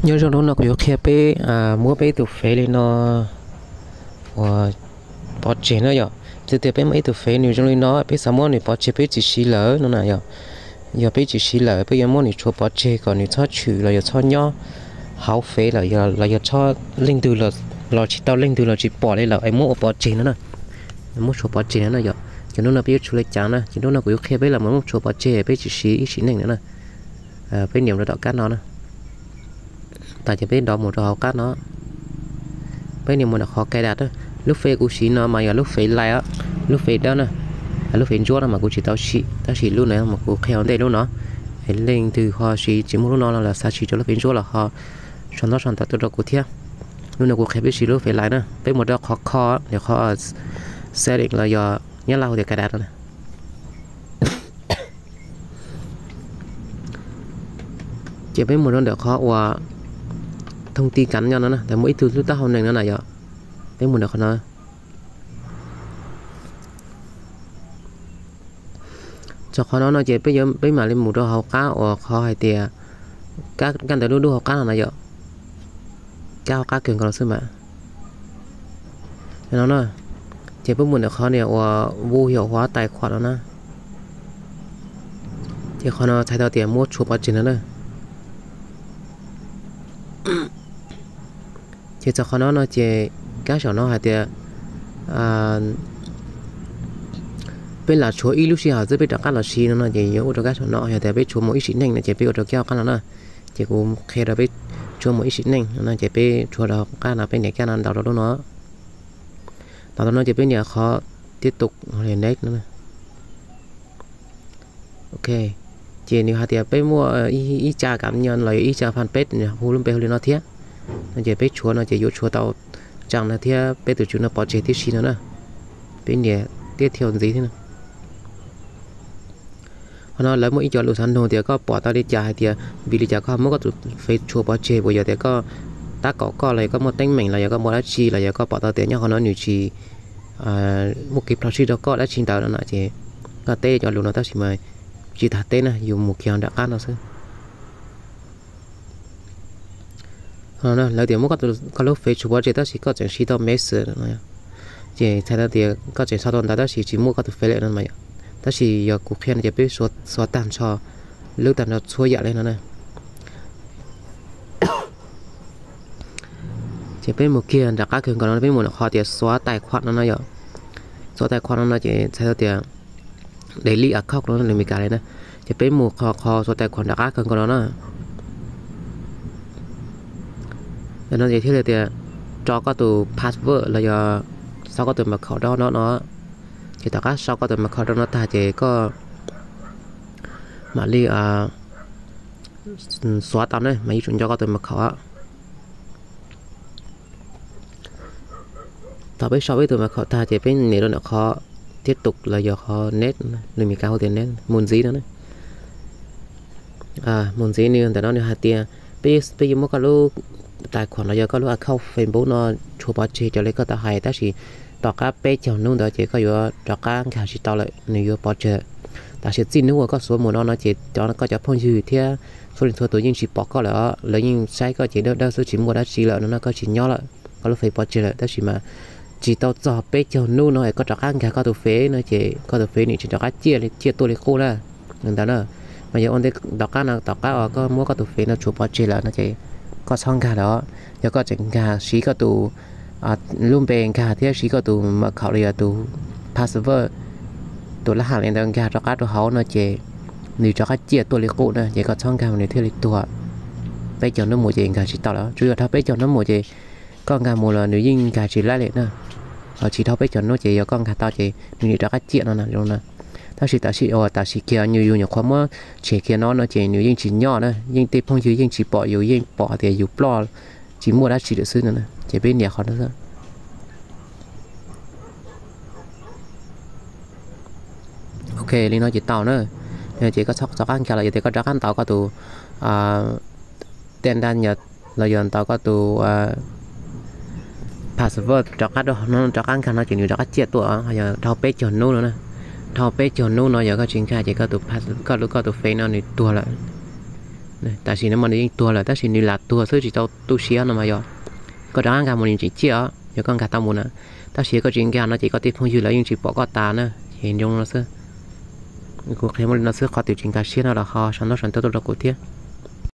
Nyob zoo, hnub no kuv yuav qhia peb muab peb tus fev li no uas pov tseg na yom. Txhais tias peb muaj ib tug fev nws zoo li no, peb xav muab nws pov tseg peb tsis siv lawm no na yom. Yog peb tsis siv lawm, peb yuav muab nws tshuav pov tseg kom nws txhob tshwm los yog txhob nyob hauv fev lawm, los yog txhob leej twg los tsis tau, leej twg los tsis pom li lawm es muab ua pov tseg no na. Muab tshuav pov tseg no na yom. Ces hnub no peb yuav tshuav li cas na, ces hnub no kuv yuav qhia peb los muab tshuav pov tseg peb tsis siv ib sim neej no na. Peb nias mus rau tom kab no na. Tas ces peb nrov mus rau hauv qab no. Peb nias mus ntawm qhov cài đặt na. Lub fev kuv siv no mas yog lub fev lais os, lub fev dawb na. Lub fev ntsuab no mas kuv tsis tau siv, tab sis lub no mas kuv qhia ua ntej lub no. Leej twg ho siv tsis muaj lub no los xav siv rau lub fev ntsuab los ho sau ntaub sau ntawv tuaj rau kuv thiab. Lub no kuv qhia peb siv lub fev lais na. Peb mus rau qhov kho, qhov setting los yog Nyab Laj hu tias cài đặt no na. Ces peb mus rau ntawm qhov uas thông tin cá nhân no na, ntawm muaj ib tug lub taub hau neeg no na yom. Peb mus ntawm qhov no. Txog qhov no no ces peb yuav, peb mam li mus rau hauv qab uas qhov hais tias, kab ntawd lub dub hauv qab no na yom. Kab hauv qab kawg nkaus no xwb mas. No na, ces peb mus ntawm qhov nias uas vu hiam huav tais khuam no na. Ces qhov no txhais tau tias muab tshuav pov tseg no na. Ces txog qhov no no ces kab saum no hais tias peb lam tshuav ib lub sij hawm xwb peb rov qab los siv no no ces yuav ua rau kab saum no, yog tias peb tshuav mus ib sim neej no ces peb ua rau kab hauv qab no na. Ces kuv qhia rau peb tshuav mus ib sim neej no ces peb tshuav rau hauv qab no, peb nias kab no ntaus rau lub no. Ntaus rau no ces peb nias qhov tiếp tục next no. Ok, ces nws hais tias peb muaj ib tsa cá nhân los yog ib tsa fanpage, nws hu lub npe hu li no thiab. No ces peb tshuav no ces yuav tshuav tau trang no thiab peb tus tswv no pov tseg tib si no na. Peb nias tiếp theo ntxiv thiab na. Qhov no lawv muaj ib co lus xav nug tias koj pom tau li cas hais tias vim li cas koj muab koj tus fev tshuav pov tseg, puas yog tias koj tab kaum koj los yog koj muaj teeb meem los yog koj muaj dab tsi los yog koj pom tau tias nyob qhov no nws tsis muaj kev plhov sij rau koj dab tsi ntawd no na ces koj teb cov lus no tab sis mas tsis tas teb na, yus mus kiag nram qab no xwb. Lawv tias muab koj lub fev tshuav pov tseg tab sis koj tseem siv tau Messenger no, ces txhais tau tias koj tseem sau tau ntawv tab sis tsis muaj koj tus fev lawm no mas yom. Tab sis yog kuv qhia no ces peb xóa tag nrho, lub tag nrho txhua yam li no na. Ces peb mus kiag nram qab kawg nkaus no, peb mus nram qhov tias xóa tài khoản no no yom. Xóa tài khoản no no ces txhais tau tias delete account no lus Meskas li na. Ces peb mus qhov, qhov xóa tài khoản nram qab kawg nkaus no na. Ntawm no ces thiaj li tias tso koj tus password los yog sau koj tus mật khẩu rau no no. Ces tom qab sau koj tus mật khẩu rau no tag ces koj mam li xóa tau ne, mas yuav tsum nco koj tus mật khẩu. Thaum peb sau peb tus mật khẩu tag ces peb nias rau ntawm qhov tiếp tục los yog qhov next, lus Meskas hu tias next, mus ntxiv no na. Mus ntxiv nws ntawm no nws hais tias peb, peb yuav muab koj lub tài khoản los yog koj lub account Facebook no tshuav pov tseg raws li koj tau hais, tab sis tom qab peb caug hnub ntawd ces koj yuav rov qab nkag tsis tau lawm, nws yuav pov tseg. Tam sim txij hnub uas koj xóa mus no no ces cov, koj cov phooj ywg thiab txhua leej txhua tus yeej tsis pom koj lawm, lawv yeej saib koj ces dawb dawb xwb tsis muaj dab tsi lawm no na, koj tsis nyob lawm, koj lub fev pov tseg lawm, tab sis mas tsis tau txog peb caug hnub no es koj rov qab nkag koj tus fev no ces koj tus fev nws tsis rov qab ciaj, ciaj tuaj li qub na. Ntawd na, mas yog ua ntej tom qab no, tom qab uas koj muab koj tus fev no tshuav pov tseg lawm no ces koj txhob nkag lawm. Yog koj tseem nkag siv koj tus lub npe nkag thiab siv koj tus mật khẩu los yog tus password, tus lab ham li ntawd nkag rov qab rau hauv no ces nws rov qab ciaj tuaj li qub na, ces koj txhob nkag mas nws thiaj li tuag. Peb caug hnub mus ces nkag tsis tau lawm, tsuas yog dhau peb caug hnub mus ces koj nkag mus los nws yeej nkag tsis laib li na. Ho tsis dhau peb caug hnub ces yog koj nkag tau ces nws nim rov qab ciaj no na, zoo na. Tab sis tam sim, tam sim kiag yus, yus nyuam qhuav muab tshem kiag no no ces nws yeej tsis nyob na, yeej tej phooj ywg yeej tsis pom, yus yeej pom hais tias yus ploj tsis muaj dab tsi lawm xwb no na, ces peb nias qhov no xwb. Ok, li no ces tau na. Ces koj txhob rov qab nkag los yog tias koj rov qab ntaus koj tus tên đăng nhập los yog ntaus koj tus password rov qab rau hauv no, rov qab nkag no ces nws rov qab ciaj tuaj, yog dhau peb caug hnub no na. Dhau peb caug hnub no yog koj tsis nkag ces koj tus, koj lub, koj tus fev no nws tuag lawm. Tam sim no mas nws yeej tuag lawm tab sis nws lam tuag xwb tsis tau tu siab no mas yog koj rov qab nkag mus nws tseem ciaj os, yog koj nkag tau mus na. Tab sis koj tsis nkag no ces koj tej phooj ywg lawv yeej tsis pom koj tas na, ces zoo no xwb. Kuv qhia muaj li no xwb, qhov twg tsis nkag siab no los ho sau ntaub sau ntawv tuaj rau kuv thiab.